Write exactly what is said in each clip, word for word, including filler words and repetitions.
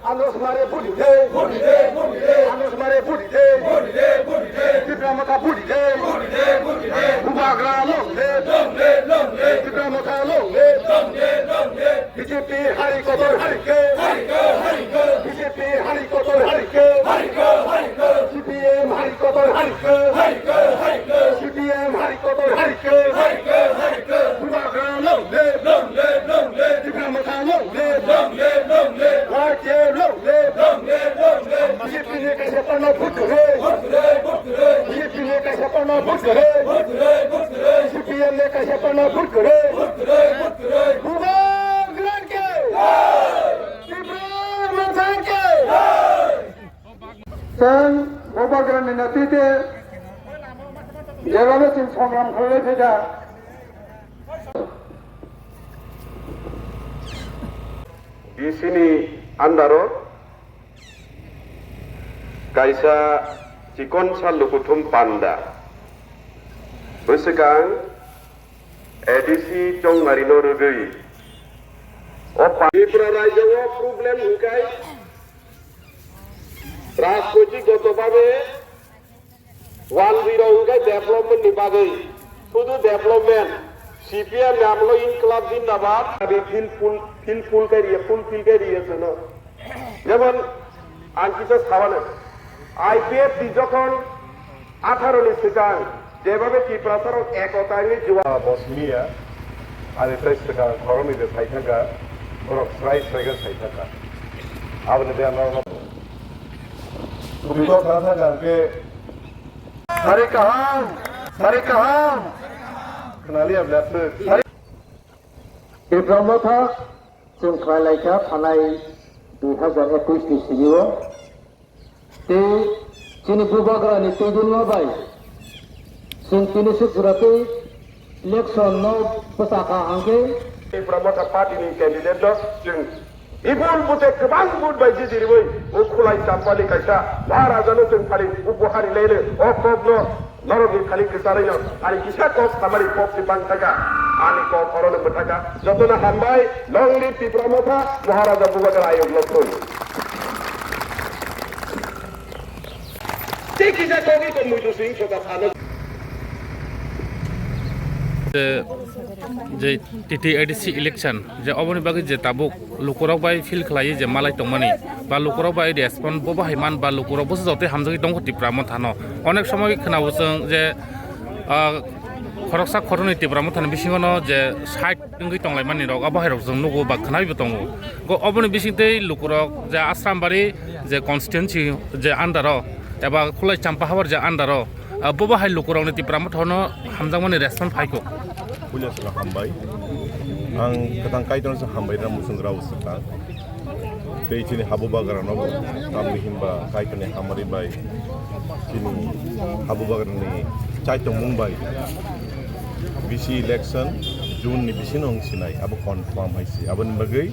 Anos mare budi de, budi de, budi de. Anos mare budi de, budi de, budi de. Tipra Motha budi de, budi de, budi de. Bubagra long live, long live, long live. Tipra Motha long live, long live, long live. B J P hari kotor hari ke, hari ke, hari ke. B J P hari kotor hari ke, hari ke, hari ke. C P M hari kotor hari ke, hari ke, hari ke. C P M hari kotor hari ke, hari ke, hari ke. Bubagra long live, long live, long live. Tipra Motha long live, long live, long live. Y K long live, long live, long live. B J P ni kaisa pano vote kwrwi, vote kwrwi, vote kwrwi. B J P ni kaisa pano vote kwrwi, vote kwrwi, vote kwrwi. C P M ni kaisa pano vote kwrwi, vote kwrwi, vote kwrwi. Bubagra ke, Tipra Motha ke. Chwng Bubagra ni nati de jebano chwng songram khlai phaikha. D C ni under o kaisa chikonsa lukuthum panda bwswkang A D C chongmarino rwgwi o pa-, Tripura rajyo o problem hwnkhe rajnoitik goto babe Wanjwi rok hwnkhe development ni bagwi, sudu development, C P M ni amolo Inklab Zindabad. Abi feel full, feel full khe riya, full feel khe riya chwngno. Jemon ang kisa sabano, I P F T jokhon atharo ni swkang jebabe Tiprasa rok ekota wngwi juwa. Bosniya, ani tei swkang khoroknwi de sai thangkha, borok srai srai khe sai thangkha. Aboni de ano Kubui kok thang thang khe. Sari kaham, sari kaham. Khwnaliya bwlai aswk. Sari. Tipra Motha chwng khlai lai kha phanai dui hazar ekush ni simi o. Tei chini Bubagra ni twi dulma bai chwng tini swk jora tei election no bwsa kha hwnkhe. Tipra Motha party ni candidate no chwng bipul bute kwbang vote bai jiti rwui o Khulai Champali kaisa Maharaja no chwng phali upo hari lele o kok no norok ni thani kwcharwi no ani kisa kok samari kok si bang thaka ani kok oro no bwthaka joto no hambai long live Tipra Motha Maharaja Bubagra ayuk lokthun. Tei kisa kogwi tong muitu sing soka phano. Je, je T T A D C election, je oboni bagwi je tabuk lukurok bai feel khlaiwi je malai tongmani, ba lukurok bai respond bo bahai man, ba lukurok bo se jotoi hamjagwi tongkho Tipra Mothano. Onek somoi khnabo chwng je, ah, khoroksa khoroknwi Tipra Mothani bisingono je side wngwi tonglaimani rok, abo hai rok chwng nugo ba khwnaibo tongo. Go oboni bising tei lukurok je Asrambari je constituency je under o eba Khulai Champa habar je under o, ah, bobo hai lukurokni Tipra Mothano hamjakmani respond phaikho. Puila saka hambai. Ang kwthang Kaitorno hambai rwna muchung rw swkang. Tei chini habu bagrano bo tamni hinba Kaitorni hamari bai chini habu bagrani chaitongmung bai bisi election June ni bisino wng sinai, abo confirm hai se. Aboni bagwi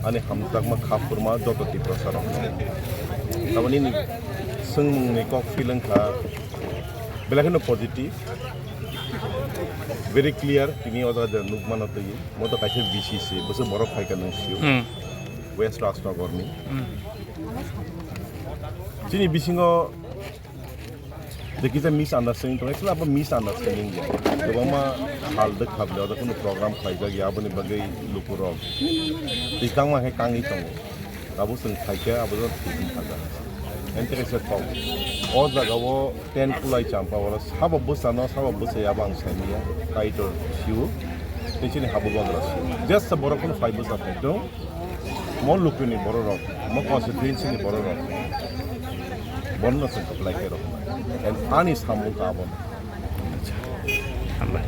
ani hamjakma kha phurma joto Tiprasa rok. Taboni ni swngmung ni kok feel wngkha belai kheno positive, very clear, tini o jaga je nukmano twi, mo to kaisa B C C, bwswk borok phaikha nung sio. Hmm. West Rajnagar ni. Hmm. Chini bisingo je kisa misunderstanding tongo, actually abo misunderstanding ya. Kwbangma hal de khabli, oda kunu program khlaijak ya, aboni bagwi lukurok twi kangma khe kangwi tongo. Abo chwng phaikha, abo no thwi kha. Entere se kok. O jaga o ten Khulai Champa oro sabo bwsano, sabo bwsai abo ang saimanya. Kaitor sio. Tei chini habu bagra sio. Jesa borok kono phai bwsa phai tong. Mo lukuni bororok, mo constituency ni bororok. Bono chwng apply khe rok. And ani samung ka abono. Hambai.